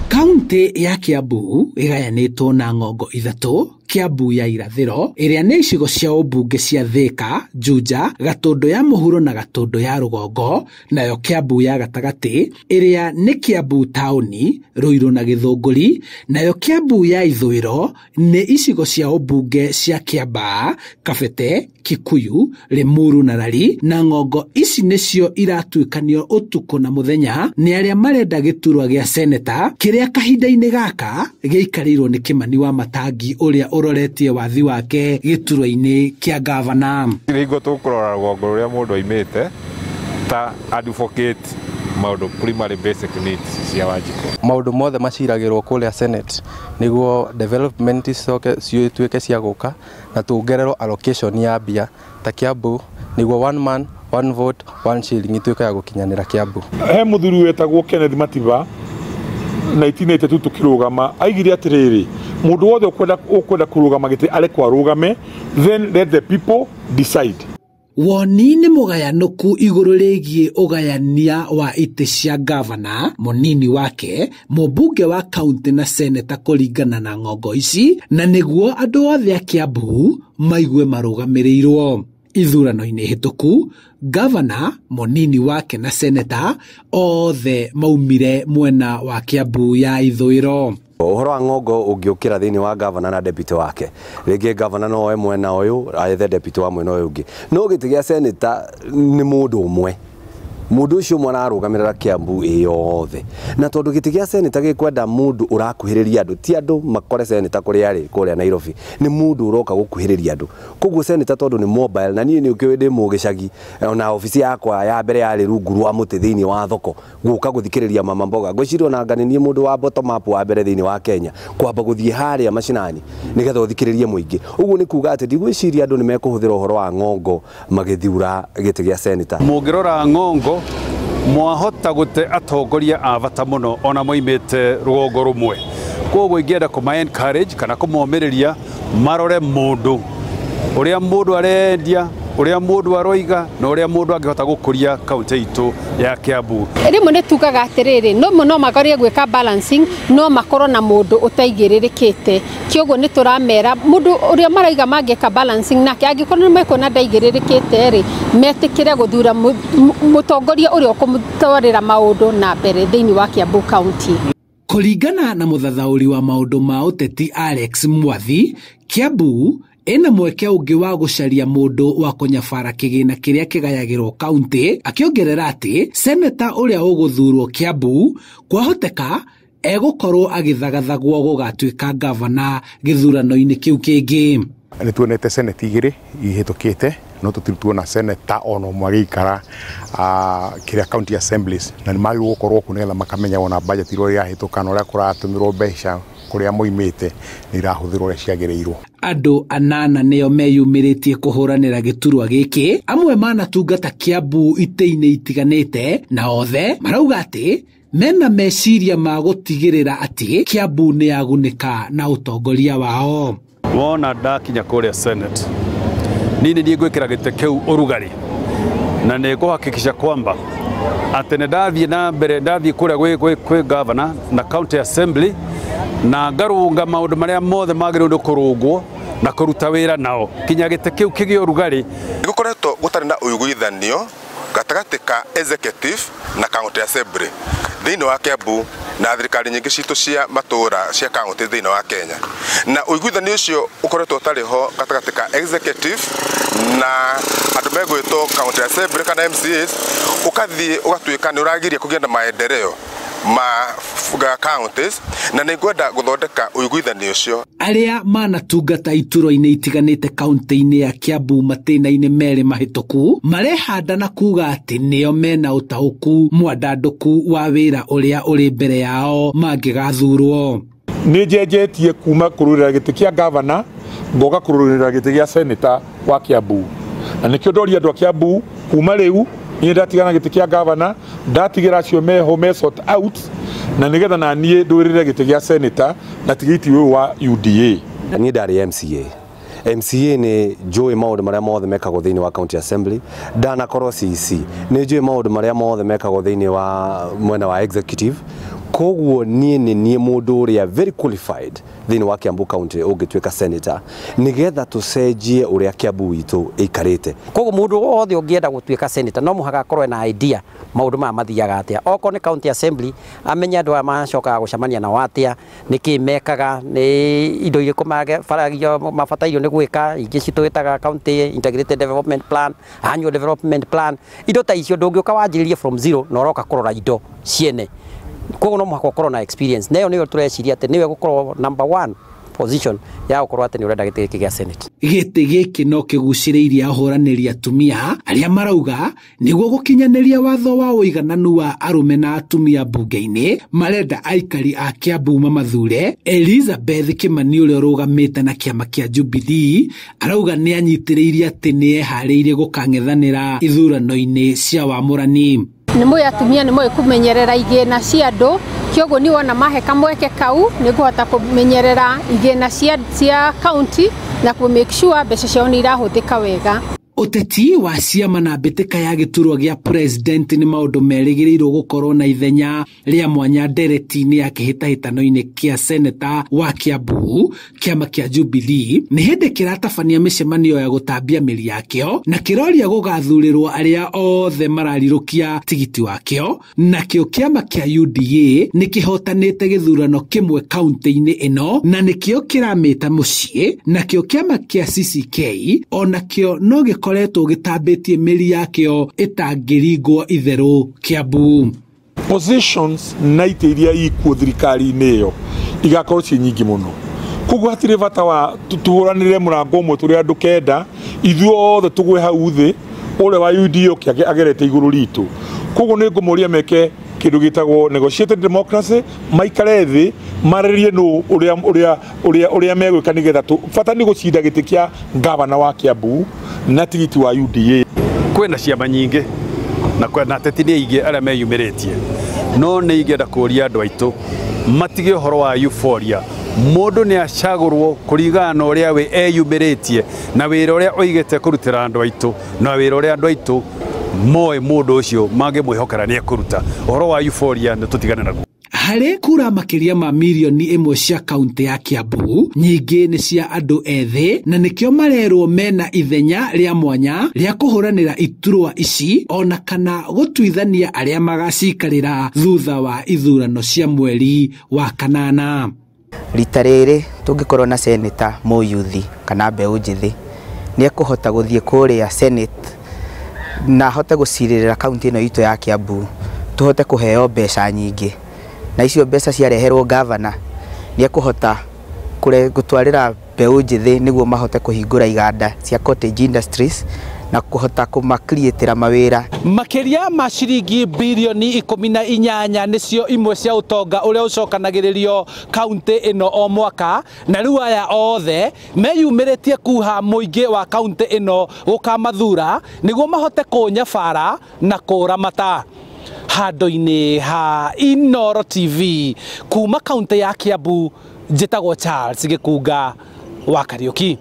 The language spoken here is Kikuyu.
Kaunti ya Kiambu ĩgayanĩtwo na ng'ongo ithatũ: Kiambu ya irathĩro ĩrĩa nĩ icigo cia ũmbunge cia Thika, Juja, Gatũndũ ya mũhuro na Gatũndũ ya rũgongo, nayo Kiambu ya gatagatĩ ĩrĩa nĩ Kiambu taũni, Ruiru na Gĩthũngũri, nayo Kiambu ya ithũĩro nĩ icigo cia ũmbunge cia Kiambaa, Kabete, Kikuyu, Limuru na Lari, na ng'ongo ici nĩcio iratuĩkanio ũtukũ na mũthenya nĩ arĩa marenda gĩturwa gĩa seneta kĩrĩa kahinda-inĩ gaka gĩikarĩirwo nĩ Kĩmani wa Matangi ũrĩa ũroretie wathi wake gĩturwa-inĩ kĩa gavana. Hingo tũkũrora rũgongo rũrĩa mũndũ aimĩte ta advocate maũndũ primary basic needs cia Wanjikũ. Maũndũ mothe maciragĩrwo kũrĩa Senate nĩguo development icoke cituĩke cia gũka na tuongererwo allocation ya mbia ta Kiambu nĩguo one man one vote one shilling ituĩke ya gũkinyanĩra Kiambu. He mũthuri wetagwo Kenneth Matiba 1982 tukirugama aigire atiriri mundu wothe ukwenda kurugama giti arekwo arugame, then let the people decide. Woni nĩ mũgayanũku igũrũ rĩgiĩ ũgayania wa itĩ cia gavana, mũnini wake, mũmbunge wa kaunti na seneta kũringana na ng'ongo ici, na nĩguo andũ othe a Kiambu maigue marũgamĩrĩirwo. Ithurano-inĩ hĩtũku, gavana, mũnini wake na seneta othe maumire mwena wa Kiambu ya ithũĩro. Ũhoro wa ng'ongo ũngĩũkĩra thĩinĩ wa gavana na deputy wake, rĩngĩ gavana no oe mwena ũyũ aethe deputy wa mwena ũyũ ũngĩ, no gĩtĩ gĩa seneta nĩ mũndũ ũmwe. Mũndũ ũcio ũmwe ararũgamĩrĩra Kiambu ĩyothe, na tondũ gĩtĩ gĩa seneta gĩkwenda mũndũ ũrakuhĩrĩria andũ, ti andũ makore seneta kũrĩa arĩ kũrĩa Nairobi, nĩ mũndũ ũroka gũkuhĩrĩria andũ. Koguo seneta tondũ nĩ mobile, na niĩ nĩ ũkĩũĩ ndĩ mũgĩcagi, ona obici yakwa ya mbere yarĩ rungu rwa mũtĩ thĩinĩ wa thoko gũka gũthikĩrĩria mama mboga. Ngwĩciria ona anga nĩ niĩ mũndũ wa bottom up wa mbere thĩinĩ wa Kenya kwamba gũthiĩ harĩa macinani nĩgetha ũthikĩrĩrie mũingĩ. Ũguo nĩ kuga atĩ ndigwĩciria andũ nĩ mekũhũthĩra ũhoro wa ng'ongo magĩthura gĩtĩ gĩa seneta. Mũngĩrora ng'ongo mwahota gũte atongoria a bata mũno ona moimĩte rũgongo rũmwe. Koguo ingĩenda kũma encourage kana kũmomĩrĩria marore mũndũ ũrĩa mũndũ arendia, ũrĩa mũndũ aroiga na ũrĩa mũndũ angĩhota gũkũria kaunti itũ ya Kiambu. Rĩmwe nĩ tugaga atĩrĩrĩ, no no magorie gwĩka balancing, no makorwo na mũndũ ũtaigĩrĩrĩkĩte. Kĩoguo nĩ tũramera mũndũ ũrĩa maraiga mangĩka balancing nake angĩkorwo nĩ mekuona ndaigĩrĩrĩkĩte rĩ, metĩkĩre gũthura mũtongoria ũrĩa ũkũmũtwarĩra maũndũ na mbere thĩinĩ wa Kiambu County. Kũringana na mũthathaũri wa maũndũ ma ũteti Alex Mwathi, Kiambu ĩna mweke ũngĩ wa gũcaria mũndũ wa kũnyabara kĩgĩna kĩrĩa kĩgayagĩrwo kaunti, akĩongerera atĩ seneta ũrĩa ũgũthurwo Kiambu kwahoteka egũkorwo agĩthagathagwo gũgatuĩka gavana gĩthurano-inĩ kĩu kĩngĩ. Nĩ tuonete seneti igĩrĩ ihĩtũkĩte, no tũtirĩ tuona seneta ona ũmwe agĩikara kĩrĩa county assemblies, na nĩ magĩrĩirwo gũkorwo kuo nĩgetha makamenya ona budget ĩrĩa ĩrahĩtũka na ũrĩa kũratũmĩrwo mbeca kũrĩa moimĩte nĩ irahũthĩrwo ũrĩa ciagĩrĩirwo. Andũ anana nĩo meyumĩrĩtie kũhũranĩra gĩturwa gĩkĩ, amwe manatungata Kiambu itĩ-inĩ itiganĩte, na othe marauga atĩ mena meciria ma gũtigĩrĩra atĩ Kiambu nĩ yagunĩka na ũtongoria wao. Wona ndakinya kũrĩa Senate, niĩ nĩ niĩ ngwĩkĩra gĩtĩ kĩu ũrugarĩ, na nĩ ngũhakikisha kwamba atĩ nĩ ndathiĩ na mbere, ndathiĩ kũrĩa kwĩ governor na county assembly na ngarũnga maũndũ marĩa mothe magĩrĩirwo nĩ kũrũngwo na kũruta wĩra nao kinya gĩtĩ kĩu kĩgĩe ũrugarĩ. Gũkoretwo gũtarĩ na ũiguithanio gatagatĩ ka executive na county assembly thĩinĩ wa Kiambu na thirikari nyingĩ citũ cia matũũra cia county thĩinĩ wa Kenya, na ũiguithanio ũcio ũkoretwo ũtarĩ ho gatagatĩ ka executive na andũ megwĩtwo county assembly kana MCAs, ũkathiĩ ũgatuĩka nĩ ũragiria kũgĩa na maendeleo ma counties, na nĩ ngwenda gũthondeka ũiguithanio ũcio. Arĩa manatungata iturwa-inĩ itiganĩte kaunti-inĩ ya Kiambu matĩna-inĩ merĩ mahĩtũku marehanda na kuga atĩ nĩo mena ũtaũku mwandandũku wa wĩra ũrĩa ũrĩ mbere yao mangĩgathurwo. Nĩ njenjetie kuma kũrũĩrĩra gĩtĩ kĩa gavana ngoka kũrũĩrĩra gĩtĩ gĩa seneta wa Kiambu, na nĩkĩo ndoria andũ a Kiambu kuma rĩu niĩ ndatigana gĩtĩ kĩa gavana, ndatigĩra acio meho me sort out, na nĩgetha na niĩ ndũĩrĩre gĩtĩ gĩa seneta na tigiti ũyũ wa UDA. Niĩ ndarĩ MCA. MCA nĩ njũĩ maũndũ marĩa mothe mekagwo thĩinĩ wa county assembly, ndanakorwo CEC nĩ njũĩ maũndũ marĩa mothe mekagwo thĩinĩ wa mwena wa executive. Koguo niĩ nĩ niĩ mũndũ ũrĩa very qualified thĩinĩ wa Kiambu County ũngĩtuĩka senator nĩgetha tũcenjie ũrĩa Kiambu witũ ĩikarĩte. Koguo mũndũ wothe ũngĩenda gũtuĩka senator no mũhaka akorwo na idea maũndũ maya mathiaga atĩa. Okorwo nĩ county assembly amenye andũ aya macokaga gũcemania nao atĩa, nĩkĩ mekaga, nĩ indo irĩkũ mabatairio nĩ gwĩka, ingĩ citwĩtaga county integrated development plan, annual development plan, indo ta icio ndũngĩũka wanjĩrĩrie from zero na ũroka kũrora indo ciene. Koguo no mũhaka ũkorwo na experience, na ĩyo nĩyo tũreciria atĩ nĩwe gũkorwo number 1 position ya gũkorwo atĩ nĩ ũrenda gĩtĩ gĩkĩ gĩa Senate. Gĩtĩ gĩkĩ no kĩgucĩrĩirie ahũranĩri atumia arĩa marauga nĩguo gũkinyanĩria watho wa ũigananu wa arũme na atumia mbunge-inĩ, marenda aikari a Kiambu mamathure. Elizabeth Kimani ũrĩa ũrũgamĩte na kĩama kĩa Jubilee arauga nĩ anyitĩrĩirie atĩ nĩ eharĩirie gũkang'ethanĩra ithurano-inĩ cia wamũrani. Nĩ mũĩ atumia nĩ mũĩ kũmenyerera igĩna cia andũ, kĩoguo nĩ wona mahe kamweke kau nĩ ngũhota kũmenyerera igĩna cia county na kũ make sure mbeca ciao nĩ irahũthĩka wega. Ũteti wa ciama na mbĩtĩka ya gĩturwa gĩa president nĩ maũndũ merĩgĩrĩirwo gũkorwo na ithenya rĩa mwanya ndereti-inĩ ya kĩhĩtahĩtano-inĩ kĩa seneta wa Kiambu. Kĩama kĩa Jubilee nĩ hĩndĩ kĩratabania mĩcemanio ya gũtambia mĩri yakĩo na kĩroria gũgathurĩrwo arĩa othe mararirũkia tigiti wakĩo. Nakĩo kĩama kĩa UDA nĩ kĩhotanĩte gĩthurano kĩmwe kaunti-inĩ ĩno na nĩkĩo kĩramĩta mũciĩ. Nakĩo kĩama kĩa CCK onakĩo no gĩkoretwo gĩtambĩtie mĩri yakĩo ĩtangĩringwo itherũ Kiambu. Positions na itĩ iria ikuo thirikari-inĩ ĩyo igakorwo ciĩ nyingĩ mũno, koguo hatirĩ bata wa tũhũranĩre mũrango ũmwe tũrĩ andũ 9, ithuothe tũgwe hau thĩ, ũrĩa wa UDA oke agerete igũrũ ritũ. Koguo nĩ ngũmũria meke kĩndũ gĩtagwo negotiated democracy, maikare thĩ marĩrie nũ ũrĩa megwĩka nĩgetha bata nĩ gũcinda gĩtĩ kĩa gavana wa Kiambu na tigiti wa UDA. Kwĩna ciama nyingĩ na kwĩna ateti nĩ aingĩ arĩa meyumĩrĩtie, no nĩ ingĩenda kũria andũ aitũ matige ũhoro wa euphoria. Mũndũ nĩ acagũrwo kũringana na ũrĩa we eyumĩrĩtie na wĩra ũrĩa oigĩte kũrutĩra andũ aitũ na wĩra ũrĩa andũ aitũ moĩ mũndũ ũcio mangĩmwĩhokera nĩ ekũruta. Ũhoro wa euphoria nĩ tũtigane naguo. Harĩ kura makĩria ma mirioni 1 cia kaunti ya Kiambu, nyingĩ nĩ cia andũ ethĩ na nĩkĩo marerwo mena ithenya rĩa mwanya rĩa kũhũranĩra iturwa ici ona kana gũtuithania arĩa magacikarĩra thutha wa ithurano cia mweri wa kanana. Rita rĩrĩ tũngĩkorwo na seneta mũyuthi kana mbeũ njĩthĩ nĩ ekũhota gũthiĩ kũrĩa Senate na ahote gũcirĩrĩra kaunti ĩno itũ ya Kiambu, tũhote kũheo mbeca nyingĩ, na icio mbeca ciareherwo gavana nĩ ekũhota gũtwarĩra mbeũ njĩthĩ nĩguo mahote kũhingũra iganda cia cottage industries na kũhota kũmakriĩtĩra mawĩra. Makĩria ma ciringi birioni 18 nĩcio imwe cia ũtonga ũrĩa ũcokanagĩrĩrio kaunti ĩno o mwaka, na rĩu aya othe meyumĩrĩtie kuha mũingĩ wa kaunti ĩno gũkamathura nĩguo mahote kũnyabara na kũramata. Handũ-inĩ ha Inooro TV kuma kaunti ya Kiambu, njĩtagwo Charles Gĩkunga wa Kariũki.